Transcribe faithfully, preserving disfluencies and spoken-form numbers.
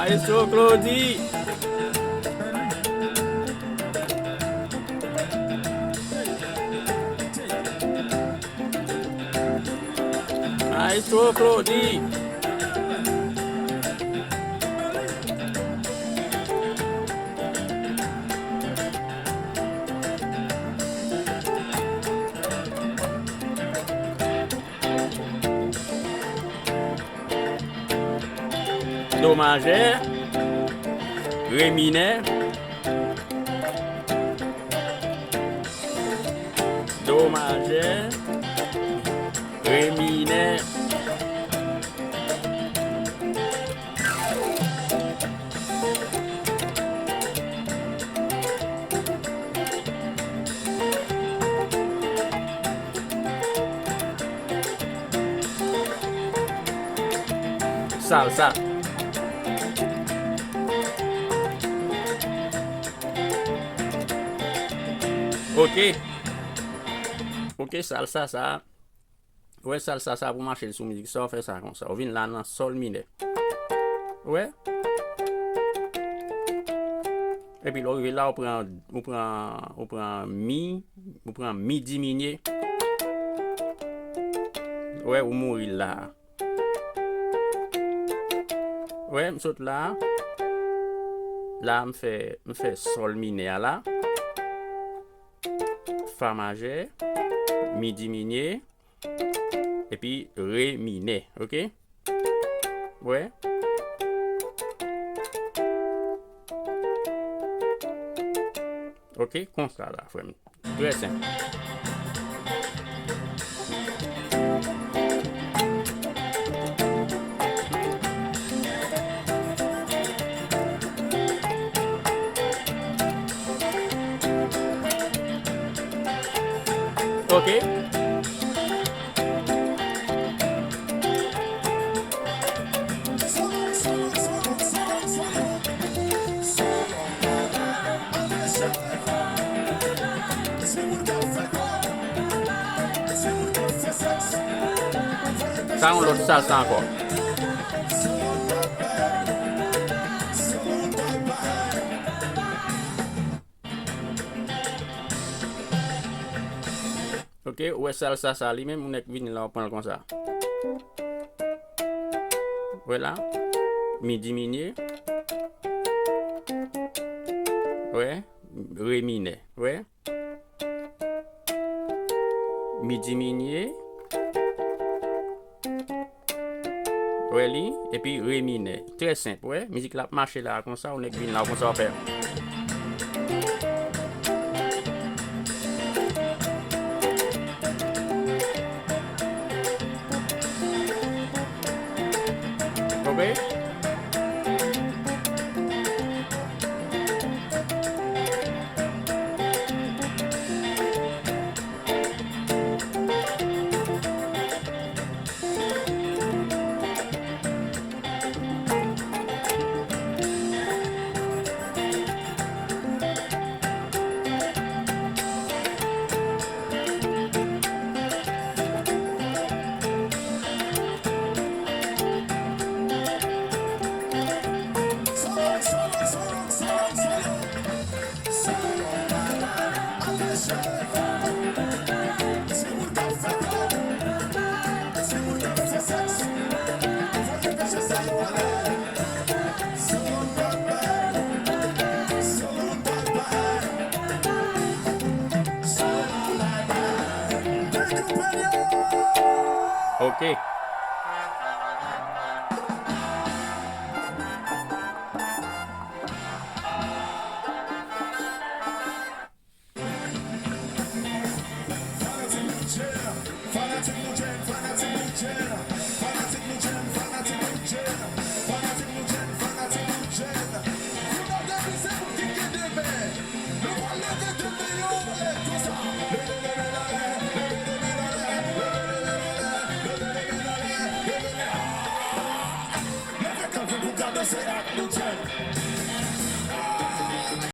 Maestro Claudy. Maestro Claudy. Do majè, re minè, do majè, re minè. Salsa. Ok. Ok, salsa sa. Ou wè salsa sa pou mache sou mizik sa, ou fè sa konsa. Ou vin la nan sòl minè. Ou wè? Epi lè w rive la, ou pran, ou pran, ou pran mi, ou pran mi diminye. Ou wè, ou mouri la. Ou wè, m sot la. La, m fè, m fè sòl minè a la. Fa majè, mi diminye, epi re minè, ok? Wè. Ok, konsa la, frè m. Trè senp. Ok. Sa yon lòt salsa ankò. Ok, ou wè salsa sa li menm, ou nèk vini la, ou pran l konsa. Wè la, mi diminye. Wè, re minè. Wè. Mi diminye. Wè li, epi re minè. Trè senp, wè. Mizik la ap mache la konsa, ou nèk vin la konsa w ap fè. Ok? Ok.